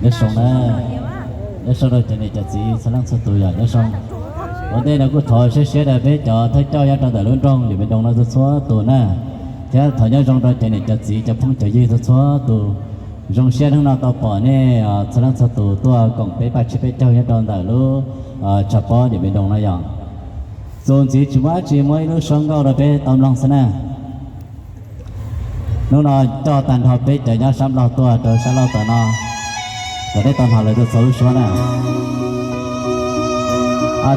Nyob zoo na, nyob zoo rau cov niam cov txiv txhua leej txhua tus yom, nyob zoo. Ua ntej no kuj thov siab siab rau peb cov thawj coj nyob rau ntawm lub nroog Yim Me Doos no txhua txhua tus na, thiab thov nyob zoo rau cov niam cov txiv cov phooj cov ywg txhua txhua tus. Zoo siab hnub no tau pom nej txhua leej txhua tus tuaj koom peb paj tsib peb caug nyob rau ntawm lub tshav pob Yim Me Doos no yom. Txuas ntxiv tsis muaj dab tsi, muaj ib lub suab nkauj rau peb tau mloog xwb na. Hnub no coj tag nrho peb cov nyob sab Nplog tuaj rau sab laug tom no, kom nej tau hnov lawv tuaj txhua lub suab na.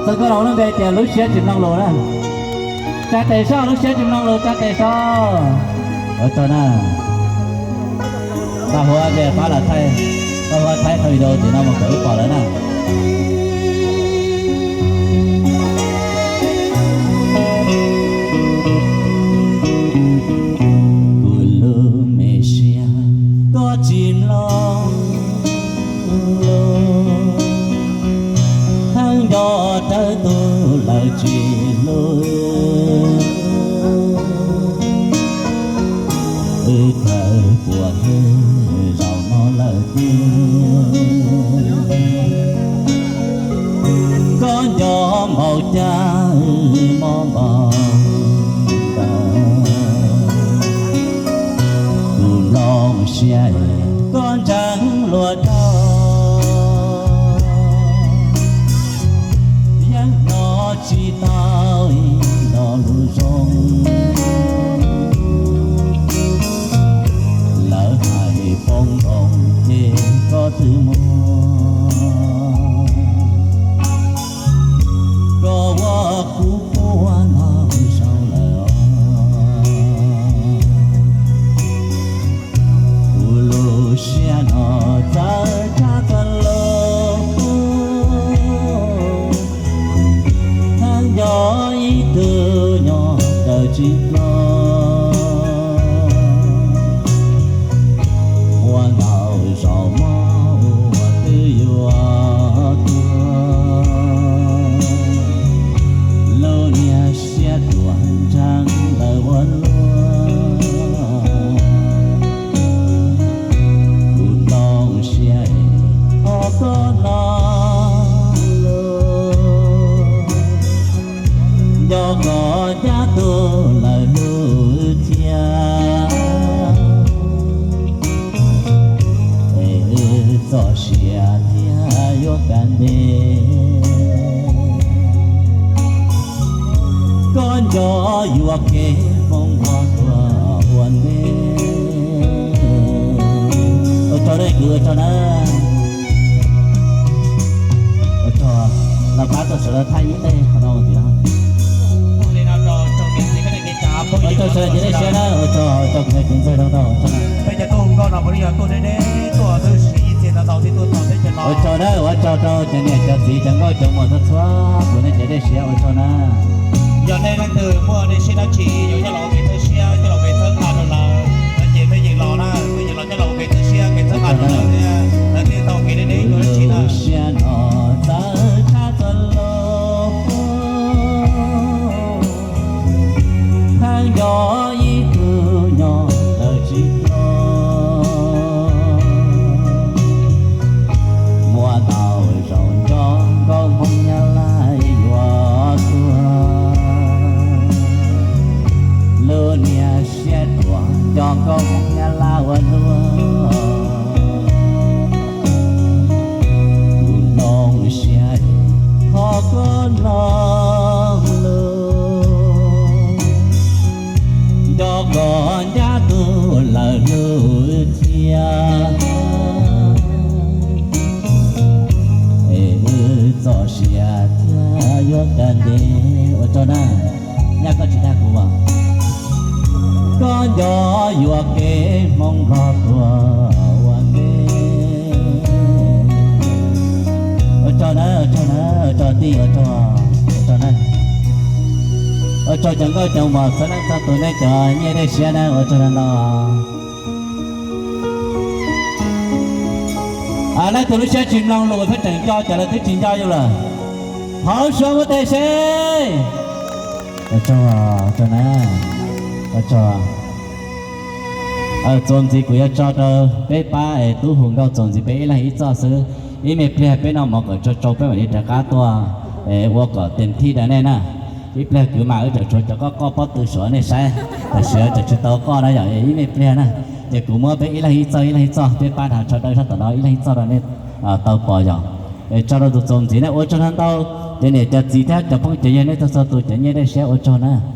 Txoj nkauj no lub npe tias lub siab tsis mloog lus na. Tsa tes soj, lub siab tsis mloog lus, tsa tes soj. Ua tsaug na. Pab huab ces pab lam thaij, pab huab thaib thaij video tim no mus kom wb pom lawm na. Kuv lub me siab koj tsis mloog lus, thaum nco rawv tus lawv tsis hlub, wb kawg puas hwm zaum no lawm tiag. Koj nco npaum cas mob npaum ntawd, kuv nplooj siab koj ntseeg luag dhau. Yeej hnov tsis tau lo lus zoo, lawv hais poob nkoos ces koj twb muag. Koj ua kuv quaj no zoo lawm os. Kuv lub siab no txawv tshaj txawv lug, thaum nco ib tug nyob raws tsis ploj, muaj ntau zaus mob ua twb yuav tuag. Lub niag siab ruam ntseeg lawv ua luaj, kuv nplooj siab es ho koj no lus, nco koj ncaj tug lawv hlub thiab, es wb txoj sia thiaj yuav kaj ntev. Koj nco yuam kev hmoov nplog tuag ua ntej. Ua tsaug na, kwv, ua tsaug na. Ua tsaug, los pab tuaj sawv daws thaij ib teg qhov no mus tim no. Ua tsaug sawv daws cov dej siab na, ua tsaug, ua tsaug kwv tij kwv ntxawg, ua tsaug na. Ua tsaug na, ua tsaug rau cov niam cov txiv cov nkauj cov muam txhua txhua tus nej cov dej siab, ua tsaug na. Yog nej leej twg muaj dej siab dab tsi yuav coj los ua kev txhawb siab, coj los ua kev txhawb nqa rau lawv, ces pheej yeem los na, pheej yeem los coj los ua kev txhawb siab kev txhawb nqa rau lawv thiab, lawv thiaj tau kev deb deb dua dab tsi na. Lub siab no txawv tshaj txawv lug, thaum nco ib tug nyob raws tsis ploj, muaj ntau zaus nco nkauj hmoob nyab laj yuav tuag. Lub niag siab ruam nco nkauj hmoob nyab laj ua luaj, kuv nplooj siab ho koj no lus, nco koj ncaj tug lawv hlub thiab, es wb txoj sia thiaj yuav kaj ntev. Ua tsaug na, nyaj koj tsis dag kuv as. Koj nco yuam kev hmoov nplog tuag ua ntej. Ua tsaug na, ua tsaug na, ua tsaug tij, ua tsaug, ua tsaug na. Ua tsaug cov nkauj cov muam txhua leej txhua tus nej cov nyiaj dej siab na, ua tsaug na no. Leej twg lub siab tsis mloog lus pheej tseem nco ces lawv twb tsis nco yus lawm. Thov suav muab tes seb. Ua tsaug, ua tsaug na, ua tsaug. Txuas ntxiv kuv yuav tso rau peb pab es tub hu nkauj txuas ntxiv peb ib leeg ib txoj xwb. Ib me pliag peb noj mov kom tsau tsau peb mam li rov qab tuaj ua kom tes thij rau nej na. Ib pliag kwv mas wb tseem tshuav cov qoj qoj pob tw suav nej saib, tam sim no tseem tsis tau qoj na yom, ib me pliag na. Ces kuv muab peb ib leeg ib txoj ib leeg ib txoj, peb pab dhas tsho dawb sab tom no ib leeg ib txoj rau nej tau pom yom. Es tso rau tus txuas ntxiv na, ua tsaug ntau ntau. Cov niam cov txiv thiab cov phooj cov ywg nej txhua txhua tus cov nyiaj dej siab ua tsaug na.